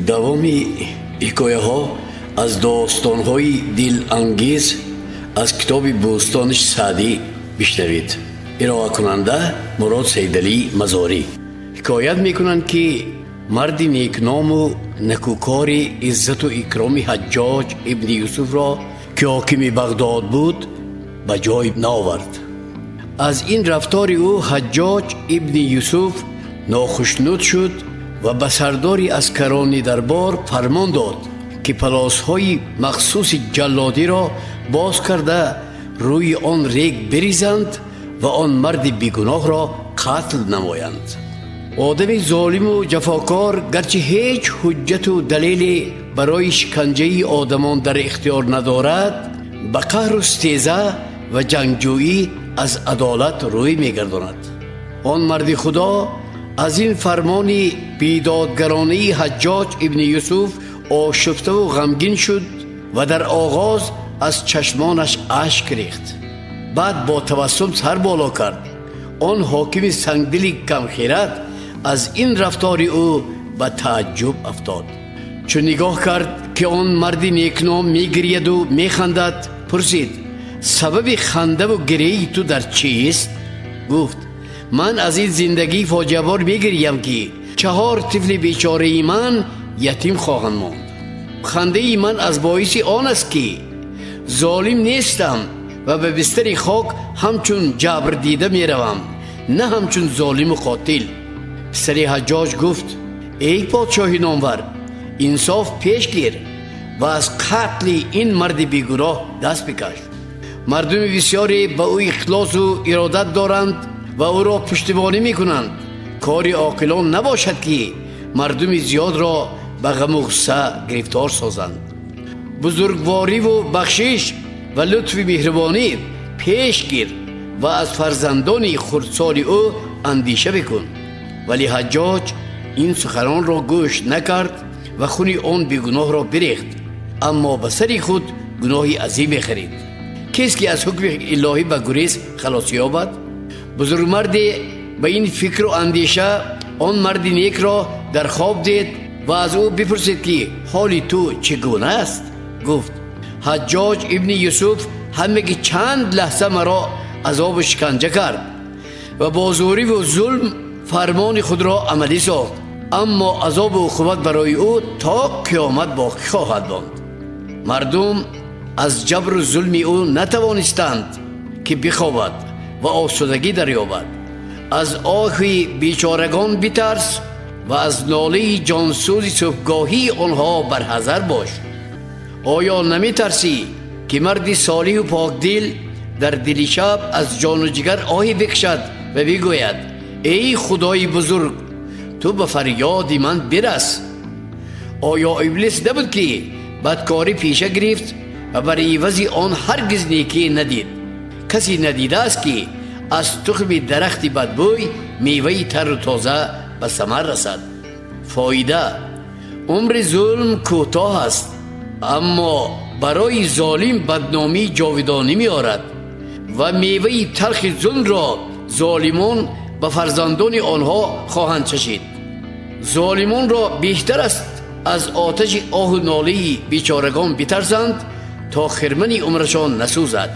Давоми ҳикояҳо аз достонҳои дилангез аз китоби Бӯстони Саъдӣ бишнавед. Ироакунанда Мурод Сайдалӣ Мазорӣ. Ҳикоят мекунанд, ки марди некному некӯкори иззату икроми Ҳаҷҷоҷ ибни Юсуфро, ки ҳокими Бағдод буд, ба ҷой наовард. Аз ин рафтори ӯ Ҳаҷҷоҷ ибни Юсуф нохушнуд шуд ва ба сардори аскарони дарбор фармон дод, ки палосҳои махсуси ҷаллодиро боз карда, рӯи он рег биризанд ва он марди бегуноҳро қатл намоянд. Одами золиму ҷафокор гарчи ҳеҷ ҳуҷҷату далеле барои шиканҷаи одамон дар ихтиёр надорад, ба қаҳру стеза ва ҷангҷӯӣ аз адолат рӯй мегардонад. Он марди Худо аз ин фармони бедодгаронаи Ҳаҷҷоҷ ибни Юсуф ошуфтаву ғамгин шуд ва дар оғоз аз чашмонаш ашк рехт, баъд бо табассум сар боло кард. Он ҳокими сангдили камхирад аз ин рафтори ӯ ба тааҷҷуб афтод. Чун нигоҳ кард, ки он марди некном мегирияду механдад, пурсид: «Сабаби хандаву гирияи ту дар чист?» Гуфт: «Ман аз ин зиндагии фоҷиабор мегириям, ки чаҳор тифли бечораи ман ятим хоҳанд монд. Хандаи ман аз боиси он аст, ки золим нестам ва ба бистари хок ҳамчун ҷабрдида меравам, на ҳамчун золиму қотил». Писари Ҳаҷҷоҷ гуфт: «Эй подшоҳи номвар, инсоф пеш гир ва аз қатли ин марди бегуноҳ даст бикаш. Мардуми бисёре ба ӯ ихлосу иродат доранд ва ӯро пуштибонӣ мекунанд. Кори оқилон набошад, ки мардуми зиёдро ба ғаму ғусса гирифтор созанд. Бузургвориву бахшиш ва лутфи меҳрубонӣ пеш гир ва аз фарзандони хурдсоли ӯ андеша бикун». Вале Ҳаҷҷоҷ ин суханонро гӯш накард ва хуни он бегуноҳро бирехт, аммо ба сари худ гуноҳи азиме харид. Кест, ки аз ҳукми илоҳӣ ба гурез халос ёбад? Бузургмарде ба ин фикру андеша он марди некро дар хоб дид ва аз ӯ бипурсид, ки ҳоли ту чӣ гуна аст? Гуфт: «Ҳаҷҷоҷ ибни Юсуф ҳамаги чанд лаҳза маро азобу шиканҷа кард ва бо зӯриву зулм фармони худро амалӣ сохт, аммо азобу уқубат барои ӯ то қиёмат боқӣ хоҳад монд. Мардум аз ҷабру зулми ӯ натавонистанд, ки бихобад ва осудагӣ дарёбад. Аз оҳи бечорагон битарс ва аз нолаи ҷонсӯзи субҳгоҳии онҳо барҳазар бош. Оё наметарсӣ, ки марди солиҳу покдил дар дили шаб аз ҷону ҷигар оҳе бикашад ва бигӯяд: „Эй Худои бузург, ту ба фарёди ман бирас“? Оё Иблис набуд, ки бадкорӣ пеша гирифт ва бар ивази он ҳаргиз некӣ надид? Касе надидааст, ки аз тухми дарахти бадбӯй меваи тару тоза ба самар расад». Фоида: умри зулм кӯтоҳ аст, аммо барои золим бадномии ҷовидонӣ меорад ва меваи талхи зулмро золимон ба фарзандони онҳо хоҳанд чашид. Золимонро беҳтар аст аз оташи оҳу нолаи бечорагон битарсанд, то хирмани умрашон насӯзад.